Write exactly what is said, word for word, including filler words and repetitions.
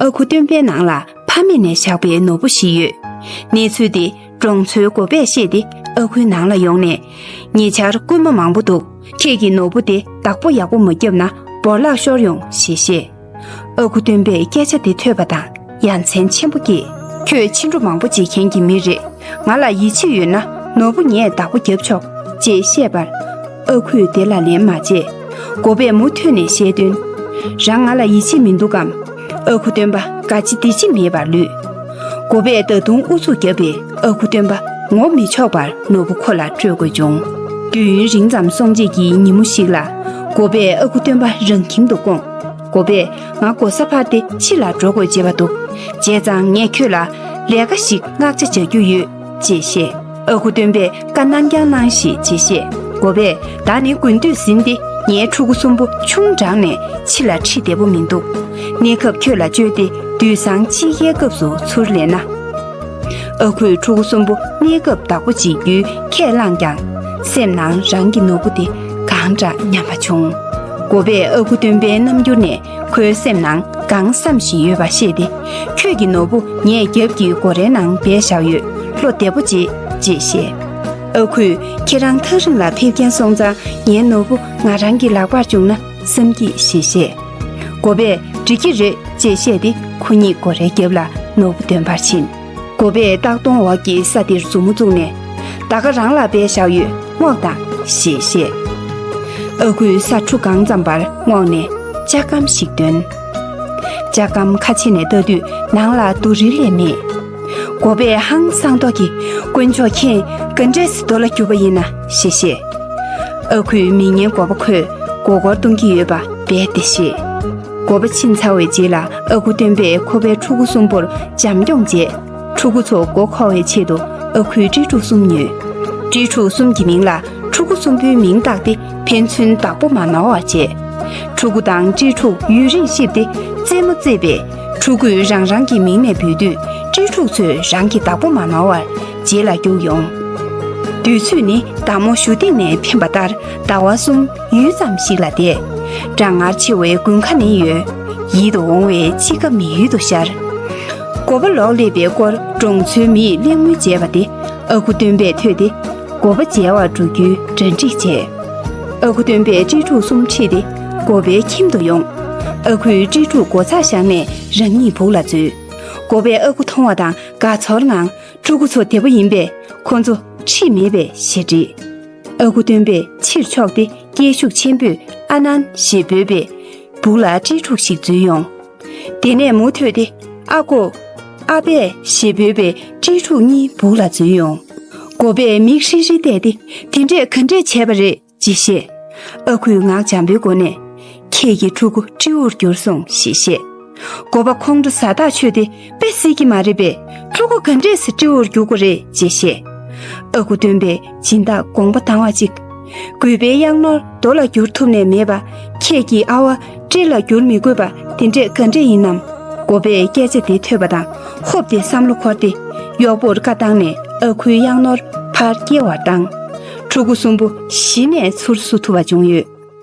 ཨ་ཁུ་སྟོན་པའི་ནང་ལ་ཕ་མེས་ནས་བཞག་པའི་ནོར་བུ་ཞིག་ཡོད། གནས་ཚུལ་དེ་གྲོང་ཚོའི་འགོ་པས་ཤེས་ཏེ་ཨ་ཁུའི་ནང་ལ་ཡོང་ནས། ཉེ་ཆར་རྐུན་མ་མང་པོ་འདུག་ཁྱེད་ཀྱིས་ནོར་བུ་དེ་བདག་པོ་ཡག་པོ་མ་བརྒྱབ་ན་བོར་བརླག་ཤོར་ཡོང་ཞེས་བཤད། ཨ་ཁུ་སྟོན་པས་སྐད་ཆ་དེ་ཐོས་པ་དང་ཡ་མཚན་ཆེན་པོ་སྐྱེས། ཁྱོད་ཕྱི་འགྲོ་མང་པོ་བྱེད་མཁན་གྱི་མི་རེད། ང་ལ་ཡིད་ཆེས་ཡོད་ན་ནོར་བུ་ངས་བདག་པོ་རྒྱབ་ཆོག་ཅེས་བཤད་པར། ཨ་ཁུས་དེ་ལ་ལན་མ་བྱས། འགོ་པས་མུ་མཐུད་ནས་བཤད་དོན། རང་ང་ལ་ཡིད་ཆེས་མི་འདུག་གམ། ཨ་ཁུ་སྟོན་པ་དགའ་ཆེ་བདེ་ཆེ་མེད་པར་ལུས། འགོ་པས་ད་དུང་ཨུ་ཚུགས་བརྒྱབ་པས་ཨ་ཁུ་སྟོན་པ་ངོ་མི་ཆོག་པར་ནོར་བུ་ཁོ་ལ་སྤྲོད་དགོས་བྱུང་། དུས་ཡུན་རིང་ཙམ་སོང་རྗེས་ཀྱི་ཉིན་མོ་ཞིག་ལ། འགོ་པས་ཨ་ཁུ་སྟོན་པ་རང་ཁྱིམ་དུ་བསྐོངས། འགོ་པས་ང་གོ་ས་ཕར་ཏེ་ཕྱི་ལ་འགྲོ་དགོས་བྱེད་པ་འདུག་བྱས་ཙང་ངས་ཁྱོད་ལ་ལས་ཀ་ཞིག་མངགས་ཆ་བྱ་རྒྱུ་ཡོད་ཅེས་བཤད། ཨ་ཁུ་སྟོན་པས་བཀའ་གནང་རྐྱང་གནང་ཞེས་ཅེས་བཤད། འགོ་པས་ད་ནི་དགུན་དུས་ཟིན་ཏེ་ངའི་ཕྲུ་གུ་གསུམ་པོ་ཆུང་དྲགས་ནས་ཕྱི་ལ་ཁྲིད་བདེ་པོ་མི་འདུག་གནས་སྐབས་ཁྱོད་ལ་བཅོལ་ཏེ་དུས་སང་ཕྱི་རྒྱལ་སྐབས་སུ་ཚུར་ལེན་ན། ཨ་ཁུས་ཕྲུ་གུ་གསུམ་པོ་གནས་སྐབས་བདག་པོ་བྱེད་རྒྱུའི་ཁས་བླངས་ཀྱང་། སེམས་ནང་རང་གི་ནོར་བུ་དེ་གང་དྲག་ཉམས་པ་བྱུང་། འགོ་པས་ཨ་ཁུ་སྟོན་པའི་རྣམ་འགྱུར་ནས་ཁོའི་སེམས་ནང་གང་བསམ་བཞིན་ཡོད་པ་ཤེས་ཏེ། ཁྱོད་ཀྱི་ནོར་བུ་ངས་རྒྱབ་ཀྱི་སྒོ་རའི་ནང་སྦས་བཞག་ཡོད། བློ་བདེ་པོ་བྱེད་ཅེས་བཤད། ཨ་ཁུས་ཁྱེད་རང་ཐག་རིང་ལ་ཕེབས་མཁན་སོང་ཙང་ངའི་ནོར་བུ་ང་རང་གི་ལག་པར་བྱུང་ན་བསམ་གྱིས་ཞེས་བཤད། འགོ་པས་འགྲིག་གི་རེད་ཅེས་བཤད་དེ་ཁོ་གཉིས་སྒོ་རའི་རྒྱབ་ལ་ནོར་བུ་འདོན་པར་ཕྱིན། འགོ་པས་སྟག་དོང་འོག་གི་ས་དེར་མཛུབ་མོ་བཙུགས་ནས། ད་ག་རང་ལ་སྦས་བཞག་ཡོད་སྔོག་དང་ཞེས་བཤད། ཨ་ཁུས་ས་ཁྲུ་གང་ཙམ་བར་སྔོག་ནས་ལྕགས་སྒམ་ཞིག་འདོན། ལྕགས་སྒམ་ཁ་ཕྱེ་ནས་ལྟ་དུས་ནང་ལ་རྡོ་རིལ་ལས་མེད། འགོ་པས་ཧང་སངས་མདོག་གིས་དཀོན་མཆོག་ཁྱེད་ག་འདྲས་སེ་རྡོ་ལ་གྱུར་པ་ཡིན་ན་ཞེས་བཤད། ཨ་ཁུས་མི་ངན་འགོ་པ་ཁོས་མགོ་སྐོར་གཏོང་གི་ཡོད་པ་རྦད་དེ་ཤེས། འགོ་པ་ཕྱིན་ཚར་བའི་རྗེས་ལ་ཨ་ཁུ་སྟོན་པས་ཁོ་པའི་ཕྲུ་གུ་གསུམ་པོར་བྱམས་སྐྱོང་བྱས། ཕྲུ་གུ་ཚོ་མགོ་འཁོར་བའི་ཆེད་དུ་ཨ་ཁུས་སྤྲེལ་ཕྲུག་གསུམ་ཉོས། སྤྲེལ་ཕྲུག་གསུམ་གྱི་མིང་ལ་ཕྲུ་གུ་གསུམ་པོའི་མིང་བཏགས་ཏེ་ཕན་ཚུན་བདག་པོ་མ་ནོར་བར་བྱས། ཕྲུ་གུ་དང་སྤྲེལ་ཕྲུག་ཡུན་རིང་གཤིབས་ཏེ་རྩེད་མོ་རྩེས་པས། ཕྲུ་གུས་རང་རང་གི་མིང་ནས་འབོད་དུས་སྤྲེལ་ཕྲུག་ཚོས་རང་གི་བདག་པོ་མ་ནོར་བར་རྗེས་ལ་རྒྱུགས་ཡོང་། དུས་ཚོད་ནི་མདའ་མོ་གཞུ་སྟེང་ནས་འཕེན་པ་ལྟར་ཟླ་བ་གསུམ་ཡུད་ཙམ་ཞིག་ལ་འདས། གྲང་ངར་ཆེ་བའི་དགུན་ཁ་ནི་ཡོལ། ཡིད་དུ་འོང་བའི་དཔྱིད་ཀ་མི་ཡུལ་དུ་ཤར། འགོ་པ་ལོག་སླེབས་པའི་སྐོར་གྲོང་ཚོའི་མིས་གླེང་མོལ་བྱས་པ་དེ་ཨ་ཁུ་སྟོན་པས་ཐོས་ཏེ། འགོ་པ་མཇལ་བར་འགྲོ་རྒྱུའི་གྲ་སྒྲིག་བྱས། ཨ་ཁུ་སྟོན་པས་སྤྲེལ་ཕྲུག་གསུམ་ཁྲིད་དེ་འགོ་པའི་ཁྱིམ་དུ་ཡོང་། ཨ་ཁུས་སྤྲེལ་ཕྲུག་སྒོ་རྩར་བཞག་ནས་རང་ཉིད་སྦུག་ལ་འཛུལ། འགོ་པས་ཨ་ཁུ་མཐོང་བ་དང་དགའ་ཚོར་ངང་། ཕྲུ་གུ་ཚོ་བདེ་པོ་ཡིན་པས་ཁོ་ཚོ་ཁྲིད་མེད་པས་ཞེས་དྲིས། ཨ་ཁུ་སྟོན་པས་ཕྱིར་ཕྱོགས་ཏེ་སྐད་ཤུགས་ཆེན་པོས་ཨ་ནན་ཞེས་འབོད་པས་སྦུག་ལ་སྤྲེལ་ཕྲུག་ཞིག་འཛུལ་ཡོང་། དེ་ནས་མུ་མཐུད་དེ་ཨ་ཁུ། ཨ་ཕས་ཞེས་འབོད་པས་སྤྲེལ་ཕྲུག་གཉིས་སྦུག་ལ་འཛུལ་ཡོང་། འགོ་པས་མིག་ཧྲིལ་ཧྲིལ་བལྟས་ཏེ་དེ་འདྲས་ག་འདྲས་བྱས་པ་རེད། ཅེས་བཤད། ཨ་ཁུས་ངག་འཇམ་པོའི་སྒོ་ནས། ཁྱེད་ཀྱི་ཕྲུ་གུ་སྤྲེའུར་གྱུར་སོང་ཞེས་བཤད། འགོ་པ་ཁོང་ཁྲོ་ཟ་ཐག་ཆོད་དེ་དཔེ་སྲིད་ཀྱི་མ་རེད་པས། ཕྲུ་གུ་ག་འདྲས་སེ་སྤྲེའུར་གྱུར་དགོས་རེད་ཅེས་བཤད། ཨ་ཁུ་སྟོན་པས་སྦྱིན་བདག་དགོངས་པ་དྭངས་བ་གཅིག་གུས་པའི་གཡག་ནོར་རྡོ་ལ་བསྒྱུར་ཐུབ་ནས་མེད་པ། ཁྱེད་ཀྱི་ཨ་བ་སྤྲེལ་ལ་བསྒྱུར་མི་དགོས་པ་དེ་འདྲས་ག་འདྲས་ཡིན་ནམ། འགོ་པས་སྐད་ཆ་དེ་ཐོས་པ་དང་ཧོབ་སྟེ་བསམ་བློ་འཁོར་ཏེ་གཡོག་པོར་བཀའ་བཏང་ནས་ཨ་ཁུའི་གཡག་ནོར་ཕར་སྐྱེལ་བར་བཏང་། ཕྲུ་གུ་གསུམ་པོ་གཞི་ནས་ཚུར་བསུ་ཐུབ་པ་བྱུང་ཡོད།